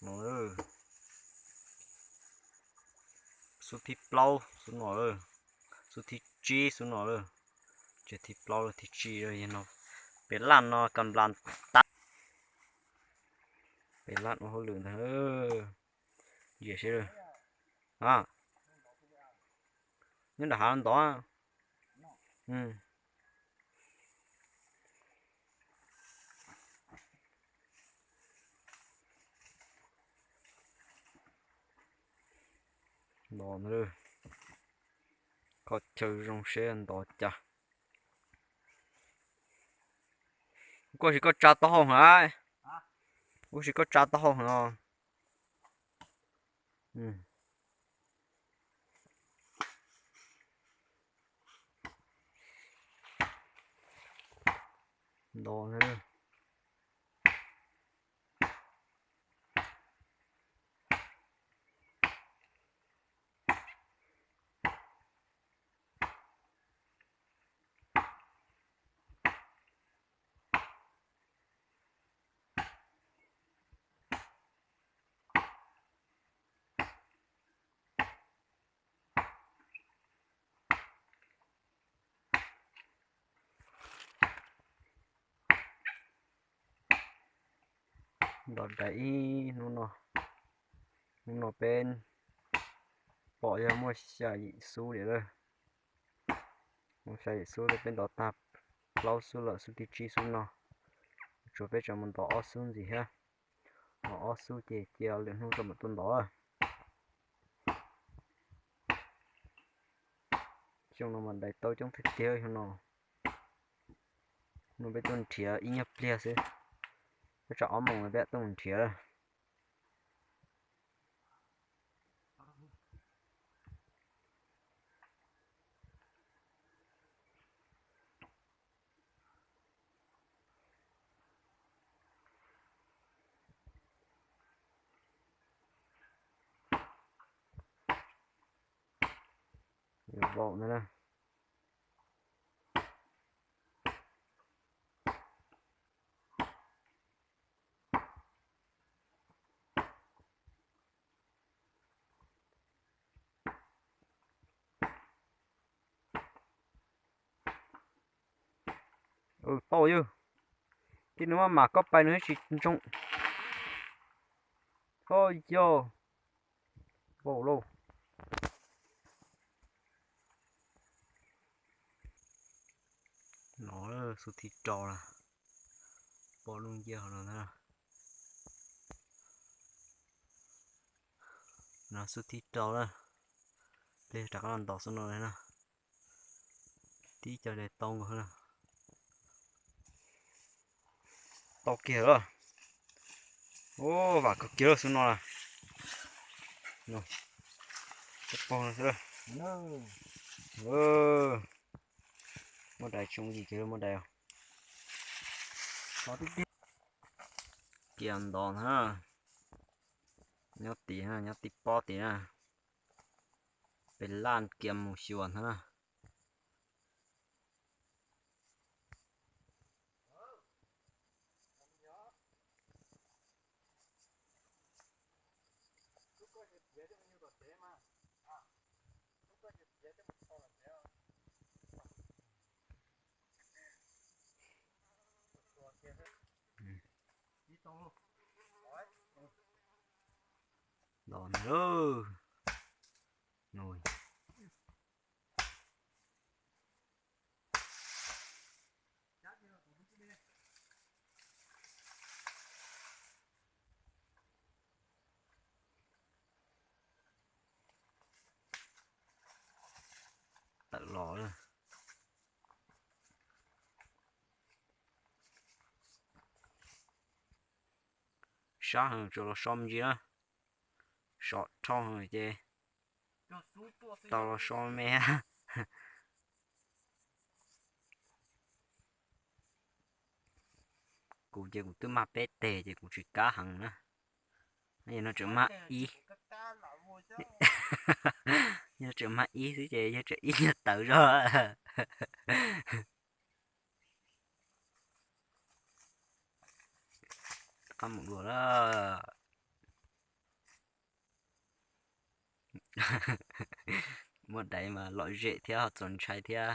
No, xub thib plaub xub no lawm, xub thib tsib xub no lawm, tsis thib plaub lawm, thib tsib lawm no. Pem laj no ka nplas tag, pem laj ua hauj lwm ntag. Ziam seb, nyob nram hav ntov. Ntov, koj chaw zoo seb ntov cas. Kuj sis koj tsa taub hau heev, kuj sis koj tsa taub hau heev no. Ntov. Ntov dais ib hnub no, hnub no peb pom yog muaj xya yim xub li lawm. Muaj xya yim xub lawm, peb ntov tag plaub xub lawm, xub thib tsib xub no, tsuas peb tsam mus ntov ob xub ntxiv thiab. Ntov ob xub ces cia lwm hnub rau mam tuaj ntov. Xyoo no mas dais tau coob tiag tiag xyoo no. No peb tuaj nrhiav ib nyuag pliag xwb, peb tsam ob moos no peb tuaj mus nrhiav. Yuav vau na. Pauj yog, tib nus maj mam koj pais nws tsis ntsoov. Oj yog, vau lauj. No xub thib rau na, pom lub nciab hauv no na. No xub thib rau na, peb rov qab los ntaus xub no na. Tib co dais tau nkaus na. Tau kiag lawm. Ua vam kawg kiag lawm xwb no na. Pog no xwb. Muaj dais tsoom yim kiag, muaj dais. Kiag ntov na. Nyob tim, nyob tim pob tim na. Pem laj kiag mus xyuas ntag na. Los ntag. Tawm los lawm. Sab heev, tsuas los so me ntsis na. Sov dhau heev ces tau los so me. Kuv ces kuv twb mag peb teg ces kuv tsis kab heev na. Yog no tseem mag ib, yog tseem mag ib xwb ces yog tseem ib nyuag tawv zog. Qab mus dua lawm. Muaj daiv mas lom zem thiab ho txaus ntshai thiab.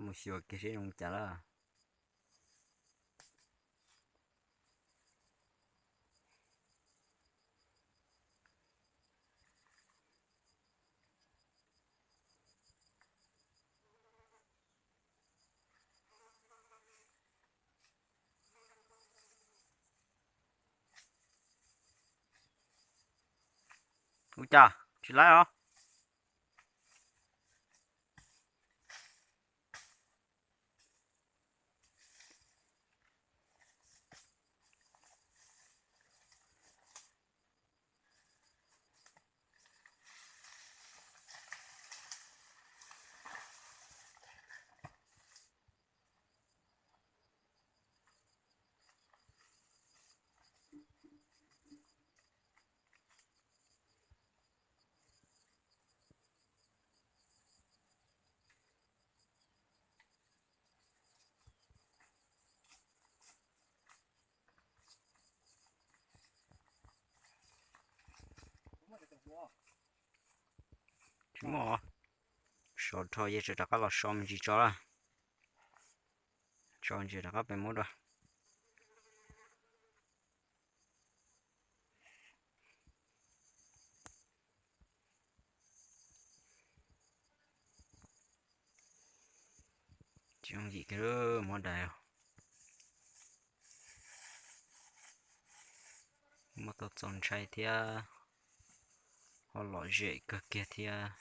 Mus xyuas kiag seb zoo cas lawm. Ua cas tsis laib os? Tsis muaj. Sov rho yog rov qab los so me ntsis tso lawm. So ntsis rov qab pem muab dua. Tsis yooj yim kiag muab dais. Muab tau txaus ntshai thiab ho lom zem kawg kiag thiab.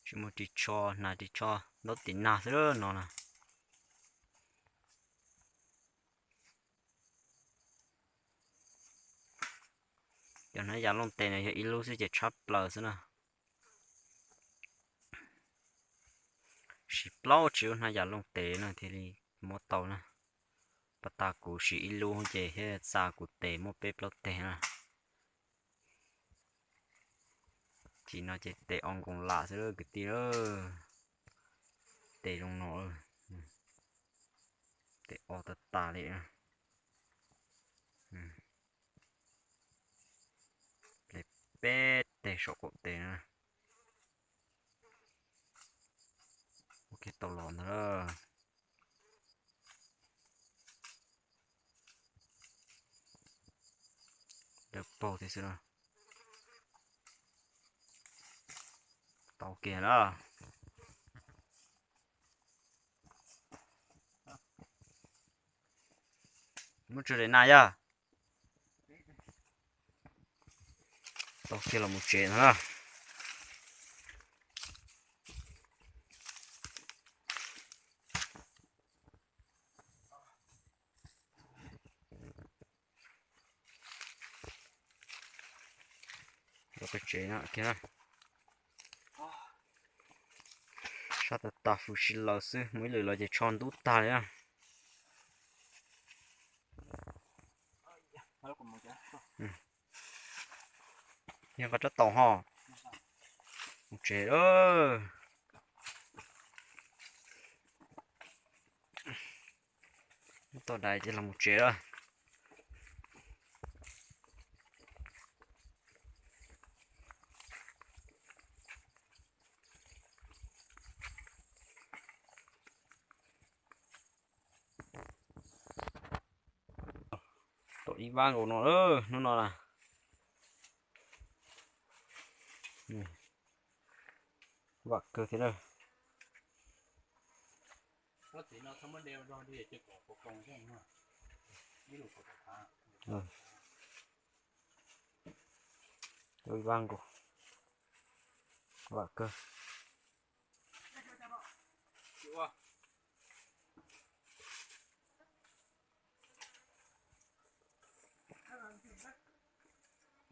Tsis muaj ris tsho, hnav ris tsho ntaub tis nag xwb no na. Cov hnav yam looj tes no yog ib lub xwb ces tshab plaws xwb na. Siv plaub tsib lub hnav yam looj tes no thiaj li muab tau na. Pas tas kuv siv ib lub ces thiaj xa kuv tes muaj peb plaub teg na. Ces no ces tes o nkoos lam xwb kwv tij. Tes zoo no, tes o tas tas li. Ple peb teg saum qaum tes na. Ua kiag tau los ntag. Dawb paug thiab xwb na. Tau kiag na. Muab tso daim na yog. Tau kiag los mus tsev no na. Los pem tsev no kiag na. Sab tas tas fws si laws xwb, mus ib lwm los ces tsho ntub tag li na. Yog nqa rab taus ho. Mus tsev lawm. Tau dais ces los mus tsev lawm. Tau ib vab nkaus no hnub no na. Vam kawg thiab lawm. Tau ib vab nkaus. Vam kawg.